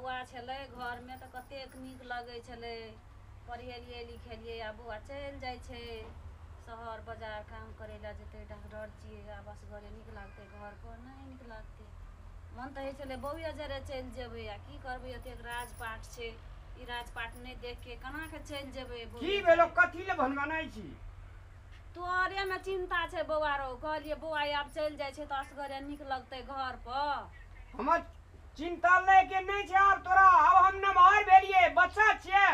बौआ छलै घरमे तऽ कतेक नीक लगै छलै, पढ़ेलियै लिखेलियै, आब बौआ चलि जाइ छै शहर बाजार काम करै लए जेतै, डॉक्टर छियै, आब असगरे नीक लागतै घर पर? नहि नीक लागतै। मन तऽ होइ छलै बौए जरे चलि जेबै, आ की करबै, एतेक राजपाट छै, ई राजपाट नहि देख के केना के चलि जेबै? की भेलो, कथी ले भनभनाइ छी? तोरे में चिंता छै बौआ रो, कहलियै बौआ आब चलि जाइ छै तऽ असगरे नीक लगतै घर पर। हमर चिंता लै के नहि छै आब तोरा, आब हम नमहर भेलियै, बच्चा छियै,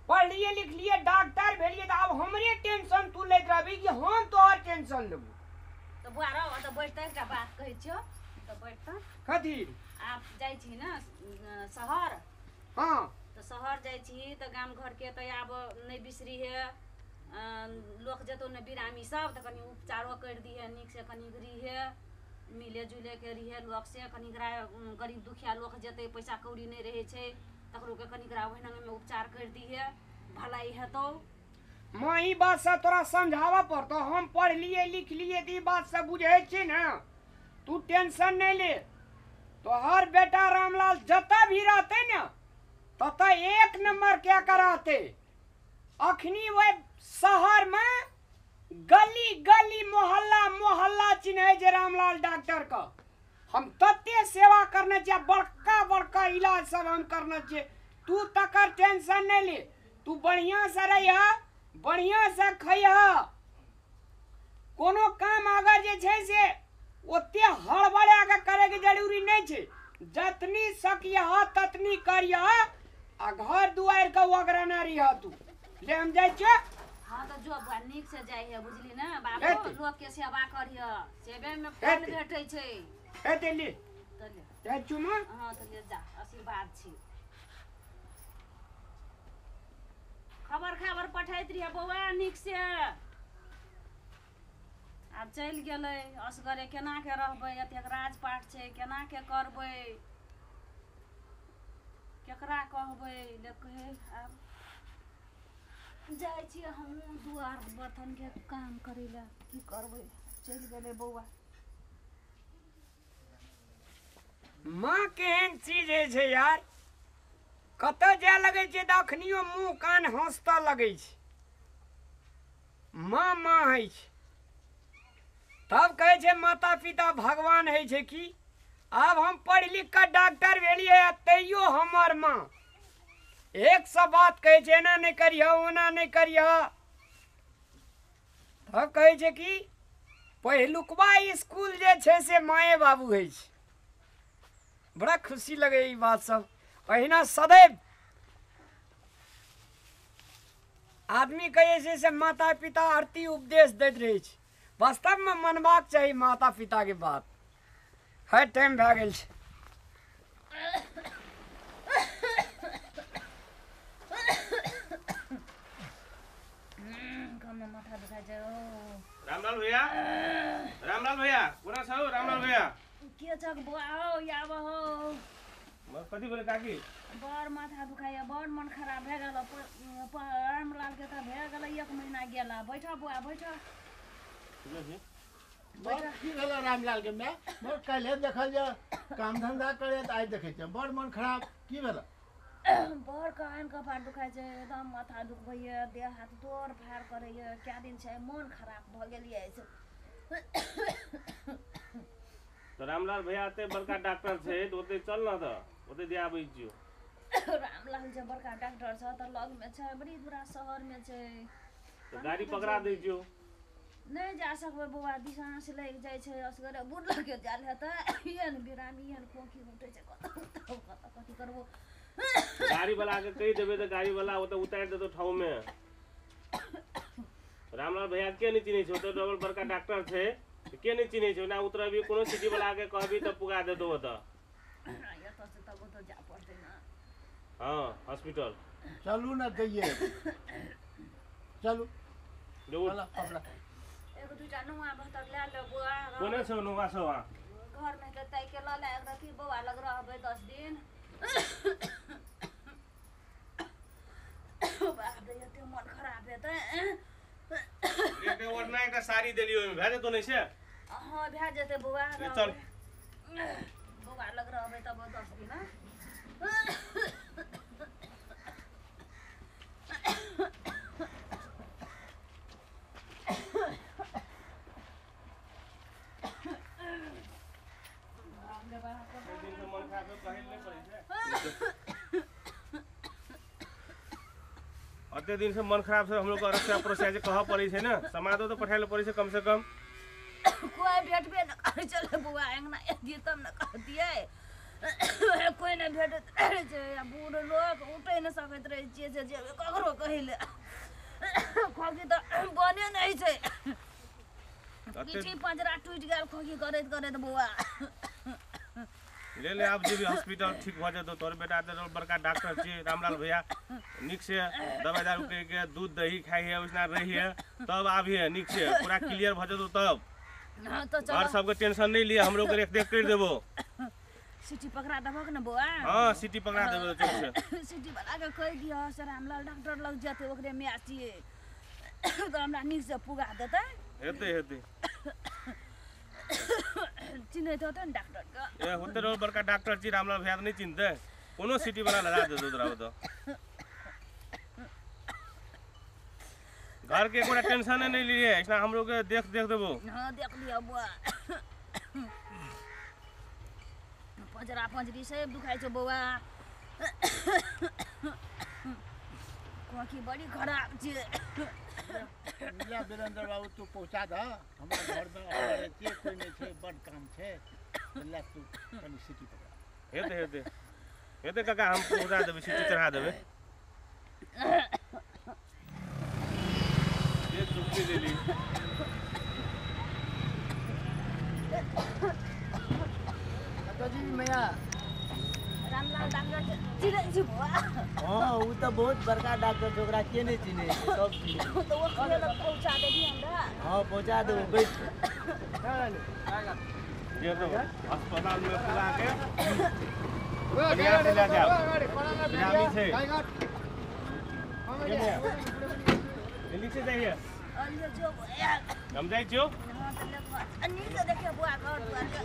पढ़लियै लिखलियै, डॉक्टर भेलियै, तऽ आब हमरे टेंशन तू लैत रहबी कि हम तोहर टेंशन लेबू? तऽ बौआ रौ, तऽ बैठतै, एकटा बात कहै छियौ, तऽ बैठतै। कथी? आब जाइ छी ने शहर? हाँ। तऽ शहर जाइ छी तऽ गाम घरके तऽ आब नहि बिसरी है, लोक जेतौ ने बिरामी सब तऽ कनि उपचारो करि दिहे नीकसँ, कनि रहिहे मिले जुले के रहिहे लोक से, कनि गरीब दुखिया लोक जेतै, पैसा कौड़ी नहि रहै छै तकरो के कनि ओहिनामे उपचार करि दिहे, भलाई हेतौ। माँ ई बात से तोरा समझाबऽ पड़तौ, हम पढ़लियै लिखलियै तऽ ई बात सब बुझै छी ने, तू टेंशन नहि ले, तोहर बेटा रामलाल जतऽ भी रहतै ने ततऽ एक नंबर क्या कराते। अखनी वह शहर में गली गली मोहल्ला मोहल्ला चिन्है छै रामलाल डॉक्टर का। हम तते सेवा करने छियै, बड़का बड़का इलाज सब हम करने छियै, तू तकर टेंशन नहीं ले, तू बढ़िया से रहिह, बढ़िया से खइह, कोनो काम अगर जे छै से ओते हड़बड़ा के करे के जरूरी नहीं छै, जतनी सकियह ततनी करियह, आ घर दुआर के ओगराना रहिह तू। ले हम जाइ छियै। हाँ तऽ जो बौआ नीक से जाइ है, बुझली ने बाबू, लोक के सेवा करिह, सेवे में फल भेटै छै। हेतै ले तऽ ले जाइ छियौ माँ। हाँ तऽ ले जा, आशीर्वाद छी। खबर खबर पठैत रहिह बौआ नीक से। आब चलि गेलै, असगरे केना के रहबै, एतेक राजपाट छै, केना के करबै, केकरा कहबै, ले कहे आब जाइ छियै हमहूँ दुआर बर्तनके काम करै लए, की करबै, चलि गेलै बौआ। माँ केहन चीज होइ छै यार, कतऽ जाय लगै छै तऽ अखनियो मुँह कान हँसतऽ लगै छै, माँ माँ होइ छै। तब कहै छै माता पिता भगवान होइ छै की। आब हम पढ़ि लिख कऽ डॉक्टर भेलियै आ तैयो हमर माँ एक सए बात कहै छै, एना नहि करिह ओना नहि करिह। तब कहै छै कि पहिलुकबा स्कूल जे छै से माए बाबू होइ छै। बड़ा खुशी लगै ई बात सब। अहिना सदैव आदमी कहै छै से माता पिता आरती उपदेश दैत रहै छै, वास्तवमे मनबाक चाही माता पिताके बात। है टाइम भए गेल छै। माथा दुखाइ छै। रामलाल भैया, रामलाल भैया कोना छौ? रामलाल भैया के छक बौआ हौ, आब हौ। कथी भेलै काकी? बड़ माथा दुखाइया, बड़ मन खराब भए गेल। रामलाल के तऽ भए गेलै 1 महीना गेला। बैठ बौआ बैठ। की भेल रामलाल के my? बड़ काल्हि देखल जे काम धंधा करे तऽ आइ देखै छियै बड़ मन खराब, की भेल? बड़ कान कपार दुखाइ छै, एकदम माथा दुखबैया, देह हाथ तोड़ फाड़ करैया, कए दिन छै मन खराब भऽ गेल यऽ। तऽ रामलाल भैया एते बड़का डॉक्टर छै तऽ ओते चल न, तऽ ओते दियाबै छियौ। रामलाल जे बड़का डॉक्टर छै तऽ लगमे छै, बड़ी दूरा शहरमे छै। तऽ गाड़ी पकड़ा दै छियौ। नहि जा सकबै बौआ, दिशांस लागि जाइ छै, असगरे बूढ़ लगे जायल हेतै, एहन बिरामी एहन खोखी उठै छै, कतऽ कतऽ कथी करबो। गाड़ी वाला के कहि देबै तऽ गाड़ी वाला ओतऽ उतारि देतौ ठाउमे। रामलाल भैया के नहि चिन्है छै? ओतऽ डबल बड़का डॉक्टर छै, के नहि चिन्है छै? ओना उतरबी कोनो सिटी वाला के कहबी तऽ पुगा देतौ ओतऽ। एतऽ से तब ओतऽ जाय पड़तै ने। हाँ हॉस्पिटल चलू ने, दैये चलू। एगो दूटा नुआ बहतर लए ले बौआ। कोने छौ नुआ सब? घरमे तऽ ताकि के लऽ ले एक रत्ती, बौआ लग रहबै 10 दिन। बाप रे एते मन खराब हेतै। एकटा ओढ़ना एकटा साड़ी देलियै ओहिमे भए जेतौ नहि से? हाँ भए जेतै बौआ, चल बौआ लग रहबै तब 10 दिन। अते दिन से मन खराब से हम लोग के अरसिया पड़ोसिया जे कहऽ पड़ै छै ने, समादो तऽ पठाय लए पड़ै छै कम से कम। कोई भेटबे न करै छलै बौआ, अङ्गना एतियै तब ने कहतियै, कोइ नहि भेटैत रहै छै। आ बूढ़ लोक उठै नहि सकैत रहै छियै से जेबै ककरो कहै लए, खोकी तऽ बने नहि छै, पीठी पजरा टूटि गेल खोकी करैत करैत बौआ। ले ले आब जेबी हॉस्पिटल ठीक भऽ जेतौ। तोहर बेटा तऽ बड़का डॉक्टर छियै रामलाल भैया, नीक से दवाइ दारू करिके दूध दही खाइ है, ओहिना रही है तब आबिहे नीक से पूरा क्लियर भऽ जेतौ तब। घर सबके टेंशन नहीं लिए, हमरो के रेख देख कर देबो। सिटी पकड़ा देबक ने बौआ? हां सिटी पकड़ा देबो चौक से। सिटी वाला के कहि दिह से रामलाल डॉक्टर लग जेतै, ओकरे माय छियै तऽ हमरा नीक से पुगा देतै। हेतै हेतै चिन्हैत होतै ने डॉक्टर के? ए होते रहो बड़का डॉक्टर छी रामलाल भैया नहीं चिन्हतै, कोनो सिटी वाला लगा देतौ तोरा ओतऽ। घर के कोई टेंशन नहीं लिए, ऐसा हम लोग के देख देख देबो। हां देख लिया बुआ, पंजरा पंजरी सब दुखाइ छौ बौआ, खोकी बड़ी खराब छै। ले वीरेंद्र बाबू तू पहुँचा दह, हमरा घर में अकेले छियै, कोई नहीं छै, बड़ काम छै, ले तू कनी सिटी पकड़ा। हेतै हेतै हेतै काका, हम पहुँचा देबै, सिटी चढ़ा देबै। ये चुपकी ले ली। जी मैया रामलाल डॉक्टर चिन्है छी बौआ? हाँ उ तऽ बहुत बड़का डॉक्टर छै, ओकरा के नहि चिन्है छै, सब चिन्है छै। तऽ ओकरे लग पहुँचा देबही हमरा? हाँ पहुँचा देबो, बैठ। जे तो अस्पताल में पुरा के बढ़िया से ले जाओ, बिरामी छै। लिख से जाइए। हम जाइ छियौ। हाँ तऽ देखो नीक से देखियौ बौआ घर दुआर के।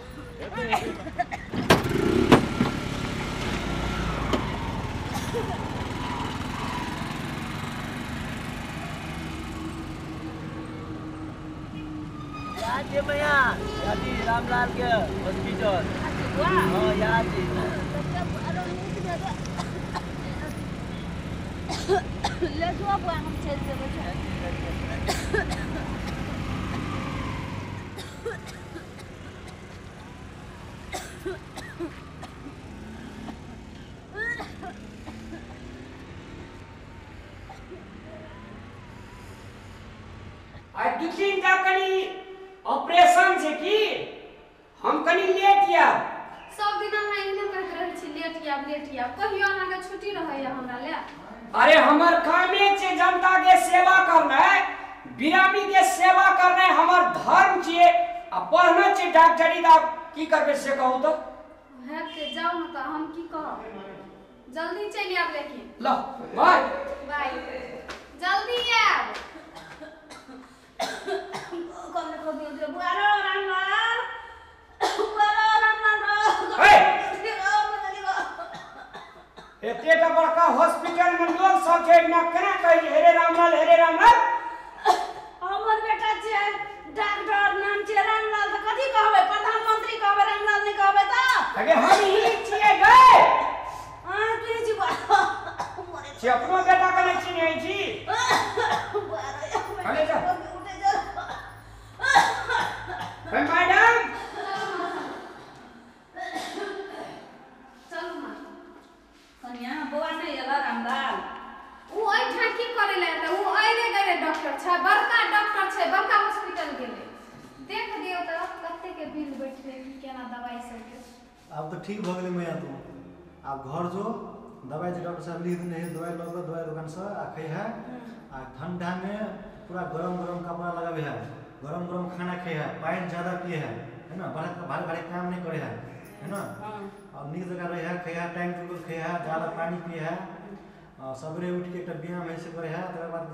याद छै मैया अथी रामलाल के हॉस्पिटल? हाँ याद छै। ले जो बुआ, हम चलि जेबै। आइ दू तीन टा कनी ऑपरेशन छै की, हम कनी लेट आयब। सब दिन अहाँ एहने कहैत रहै छी लेट आयब लेट आयब, कहियो अहाँके छुट्टी रहैया हमरा ले? अरे हमर कामे छै जनता के सेवा करनाइ, बिरामी के सेवा करनाइ हमर धर्म छियै। आ पढ़ने छै डॉक्टरी तऽ की करबै से कहू तऽ? हेतै जाउ ने तऽ हम की कहब, जल्दी चलि आयब लेकिन। ल बाय बाय, जल्दी आयब। एतेटा बड़का हॉस्पिटल में लोग सब छै, ना केना कही हेरे रामलाल हेरे रामलाल? हमर बेटा छै डॉक्टर, नाम छै रामलाल, तऽ कथी कहबै? प्रधानमंत्री कहबै, रामलाल नहि कहबै तऽ? अरे हम ही छियै गै। अहाँ के छी बा? छी अपनो बेटा के नहि चिन्है छी। अरे जा मैडम। चलू माँ। कनिया बौआ नहि एला रामलाल? उ एहिठाम की करै लए एतै? उ अयले गेलै डॉक्टर छै, बड़का डॉक्टर छै, बड़का हॉस्पिटल गेलै। देख दियौ तऽ कते के बिल बैठलै, की केना दवाई सबके। आब तऽ ठीक भऽ गेलै मैया तू, आब घर जो, दवाई जे डॉक्टर साहब लिख देने है दवाई लऽ कऽ दवाई दोकानसँ आ खैहे। आ ठंडा में पूरा गरम गरम कपड़ा लगाबे है, गरम गरम खाना खाए है, पानि ज़्यादा पिए है, है ना, भारी भारी काम नहीं करे है, है ना, और नीक जगह रहे है, खाए है, टाइम टेबुल खाए है, ज़्यादा पानी पिए है, सवेरे उठ के एक व्यायाम ऐसे करे है, तकर बाद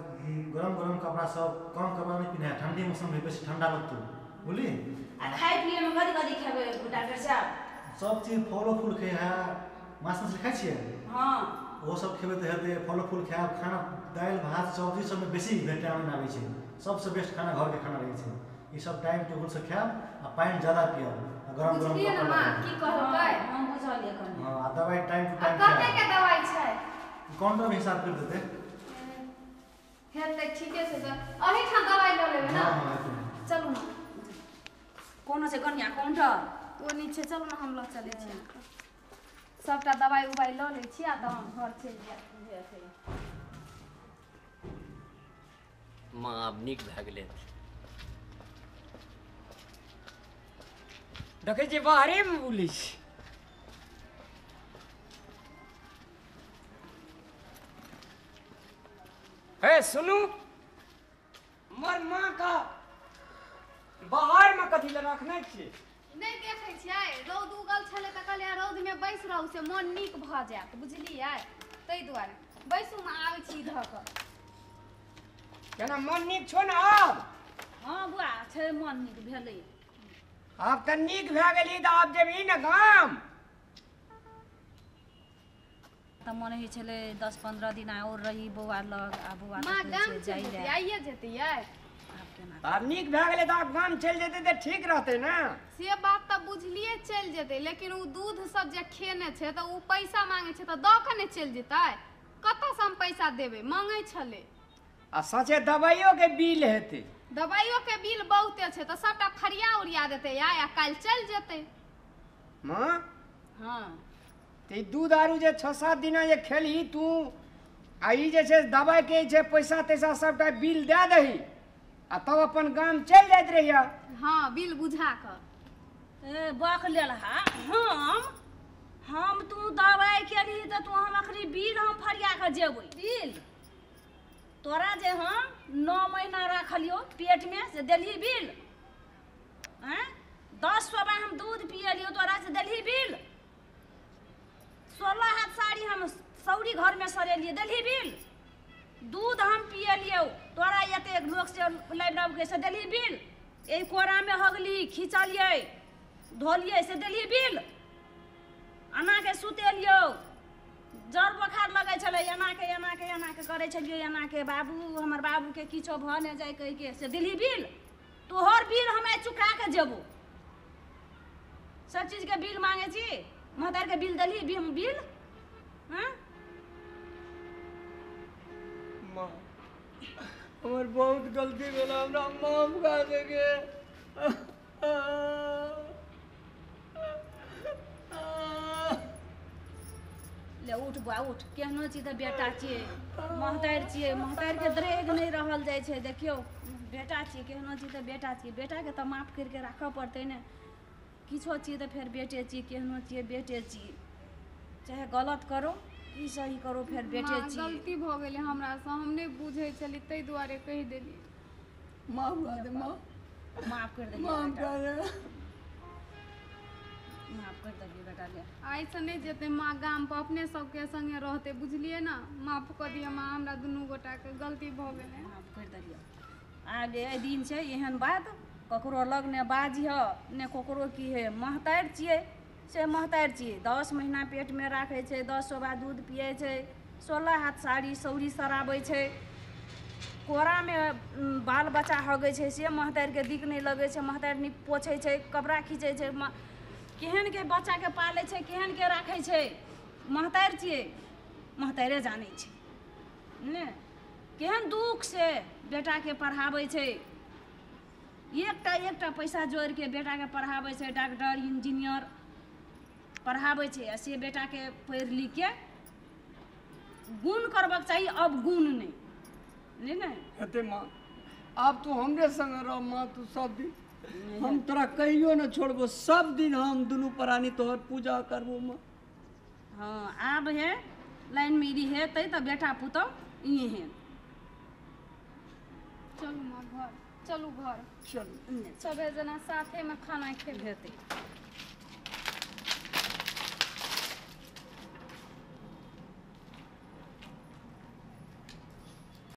गरम गरम कपड़ा सब कम कपड़ा नहीं पिन्हे है, ठंडी मौसम में बेसी ठंडा लगतौ बुझली। आ खाइ पिए में कथी कथी खेबै डॉक्टर साहब? सब चीज फलो फूल खाए है, माछ मछली खाइ छियै? हाँ ओहो सब खेबै तऽ हेतै, फलो फूल खायब, खाना दालि भात सब्जी सबमे बेसी विटामिन आबै छै, सबसँ बेस्ट खाना घरके खाना रहै छै। ई सब टाइम टेबुल से खायब आ पानि ज्यादा पियब आ गरम गरम बुझलियै ने कपड़ा माँ लगायब। की कहलकै? हम बुझलियै कनिया। हाँ आ दवाइ टाइम टू आ टाइम कते खायब। के दवाई छै? काउंटर में हिसाब कर देते। हेतै ठीके छै सर, अहीठाम दवाइ लऽ लेबै ने? चलू ने। कोनो छै कनिया काउंटर? ओ नहि छै, चलू ने हम लऽ चलै छी। सबटा दवाइ उवाइ लऽ लै छी आ तहन घर चलि जायब। माँ आब नीक भए गेलै। देखै छियै बाहरेमे बोलै छै। हे सुनू, मोर माँ का बाहरमे कथी लए रखने छियै? नहि देखै छियै रौद उगल छलै तऽ कहलियै रौदमे बैस रहू से मोन नीक भऽ जायत, बुझलियै? ताहि दुआरे बैसू, हम आबै छी धऽ कऽ। केना मन नीक छौ ने आब? हँ बुआ छै, मन नीक भेलै। आब तऽ नीक भए गेली तऽ आब जेबही ने गाम? तऽ मन होइ छलै 10-15 दिन आओर रही बौआ लग, आ बौआ माँ गाम चलि जेतै, आइए जेतै यै। आब केना? आब नीक भए गेलै तऽ आब गाम चलि जेतै तऽ ठीक रहतै ने? से बात तऽ बुझलियै चलि जेतै, लेकिन ओ दूध सब जे खेने छै तऽ ओ पैसा मांगे छै तऽ दऽ कऽ नहि चलि जेतै? कतऽसँ हम पैसा देबै? मांगै छलै। आ सचे दवाइयो के बिल हेतै? दवाइयो के बिल बहुते छै तऽ सबटा फरिया उरिया देतै आइ आ काल्हि चलि जेतै। माँ हँ तऽ ई दूध आरू जे 6-7 दिना जे खेलही तू, आ ई जे छै दवाइ के छै पैसा तैसा सबटा बिल दए दही आ तब अपन गाम चलि जाइत रहिया। हँ बिल बुझा कऽ। ए बक लेलहा, हम तू दवाइ केलही तऽ तू हम अखनी बिल हम फरिया कऽ जेबै। बिल तोरा जे हम 9 महीना राखलियौ पेटमे से देलही बिल? आँय 10 सोबा हम दूध पियलियौ तोरा से देलही बिल? 16 हाथ साड़ी हम सौरी घरमे सरेलियै देलही बिल? दूध हम पियलियौ तोरा एतेक लोक से लाबि लाबि से देलही बिल? एहि कोरामे हगली खिचलियै धोलियै से देलही बिल? एनाके सुतेलियौ, जर बोखार लगै छलै एनाके एनाके एनाके करै छलियै एनाके, बाबू हमर बाबूके किछो भऽ नहि जाय कहिके से देलही बिल? तोहर बिल हम आइ चुका कऽ जेबौ। सब चीजके बिल मांगै छी, महतारके बिल देलही बिल? हँ माँ हमर बहुत गलती भेल, हमरा माफ कऽ देगे। ले उठ बुआ उठ, केहनो छी तऽ बेटा छियै, महतारि छियै, महतारिके द्रेग नहि रहल जाइ छै। देखियौ बेटा छियै, केहनो छी तऽ बेटा छियै, बेटाके तऽ माफ करिके राखऽ पड़तै ने। किछो छियै तऽ फेर बेटे छियै, केहनो छियै बेटे छियै, चाहे गलत करो की सही करो फेर बेटे छियै। गलती भऽ गेलै हमरासँ, हम नहि बुझै छली ताहि दुआरे कहि देलियै। माफ कऽ दे माँ, माफ करि देलियै, माफ कऽ दे, माफ करि देलियै बेटा। ले आइसँ नहि जेतै माँ गाम पर, अपने सबके संगे रहतै, बुझलियै ने? माफ कऽ दिअ माँ, हमरा दुनू गोटाके गलती भऽ गेलै। माफ करि देलियै। आब एहि दिन छै एहन बात ककरो लग नहि बाजिह, ने ककरो की हे। महतारि छियै से महतारि छियै, 10 महीना पेटमे राखै छै, 10 सोबा दूध पियै छै, 16 हाथ साड़ी सौरी सराबै छै, कोरामे बाल बच्चा हगै छै से महतारिके दिक नहि लगै छै। महतारि नीक पोछै छै, कपड़ा खींचै छै, केहनके बच्चाके पालै छै, केहनके राखै छै। महतारि छियै, महतारिए जानै छै ने केहन दुख से बेटाके पढ़ाबै छै। एकटा एकटा पैसा जोड़िके बेटाके पढ़ाबै छै, डॉक्टर इंजीनियर पढ़ाबै छै, आ से बेटाके पढ़ि लिखके गुण करबाक चाही, अवगुण नहि। नहि ने हेतै माँ, आब तू हमरे संग रह माँ, तू सब दिन, हम तोरा कहियो न छोड़बो, सब दिन हम दुनू प्राणी तोहर पूजा करबो माँ। हाँ आब हे लाइन मिरी हेतै तऽ बेटा पुतहु इहे हे। चलू माँ घर, चलू घर, चलू सबे जना साथेमे खाना खेबै। हेतै।